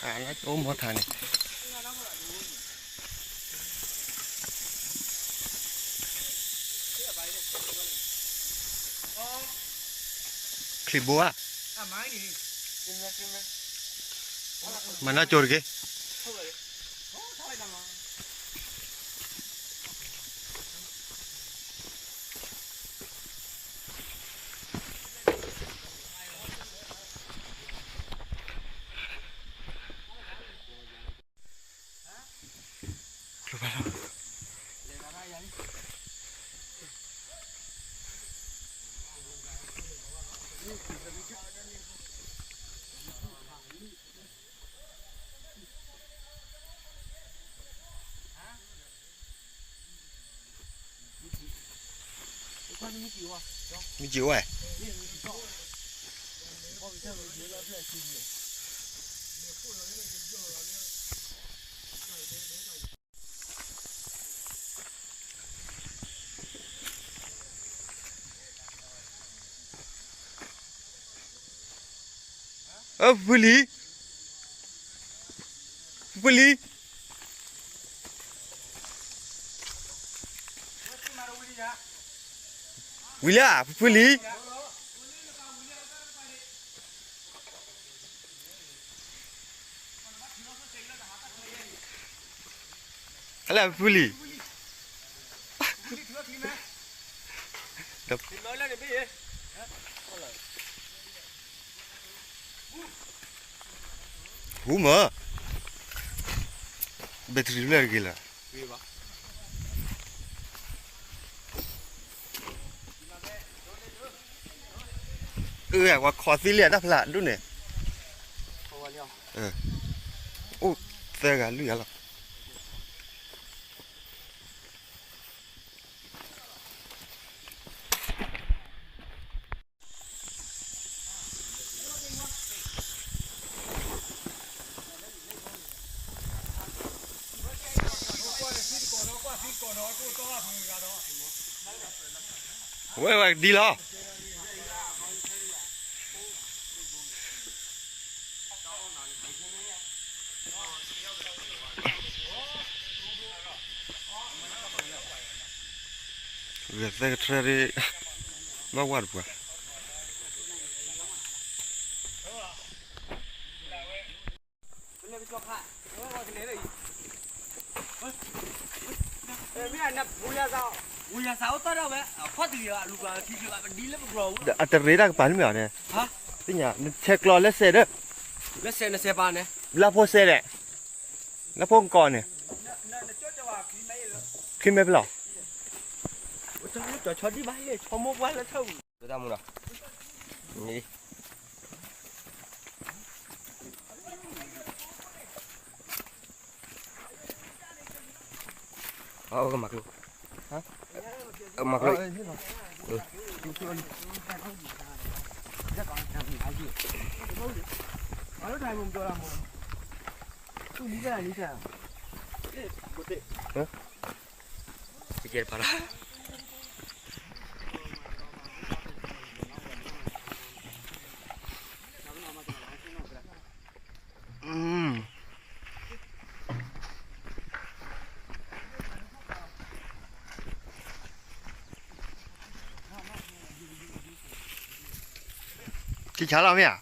အိၣ်မီထါန့ၣ် ချံးဘိဧါ, မၤနီၢ်ကၠိတက့ၢ်. မ့ၢ်ကၠံဝဲ, အဖုလံ, ဖုလံ, ဝံၤလၢဖုလံ. ဟဲလၢဖုလံ, ဟူမၢ, battery လၢတဂ့ၤလၢ အဝဲခီသံလံတၢ်ဖျါဒိၣ်န့ၣ်, အိၣ်သၢဂၤလွံၢ်ဂၤလီၤ. ဝဲဝဲဒ်လီၤ. ဂဲၤသဲကထြဲဒ် ဘၣ်ဝဲတပှၤ အတရ့တၢ်ကပၤန့ၣ်မ့ၢ်အီၤန့ၣ်, သ့ၣ်ညါ နဆဲးကျိးလၢစဲးဒီး, လၢဖိစဲးဒီး, လၢဖိကီးန့ၣ်, ခံမဲဖဲလီၤ. မၤကျိ, မၤကျိ, တကဲပါလား. ခံဆါလီၤမ့ၢ်ဧါ.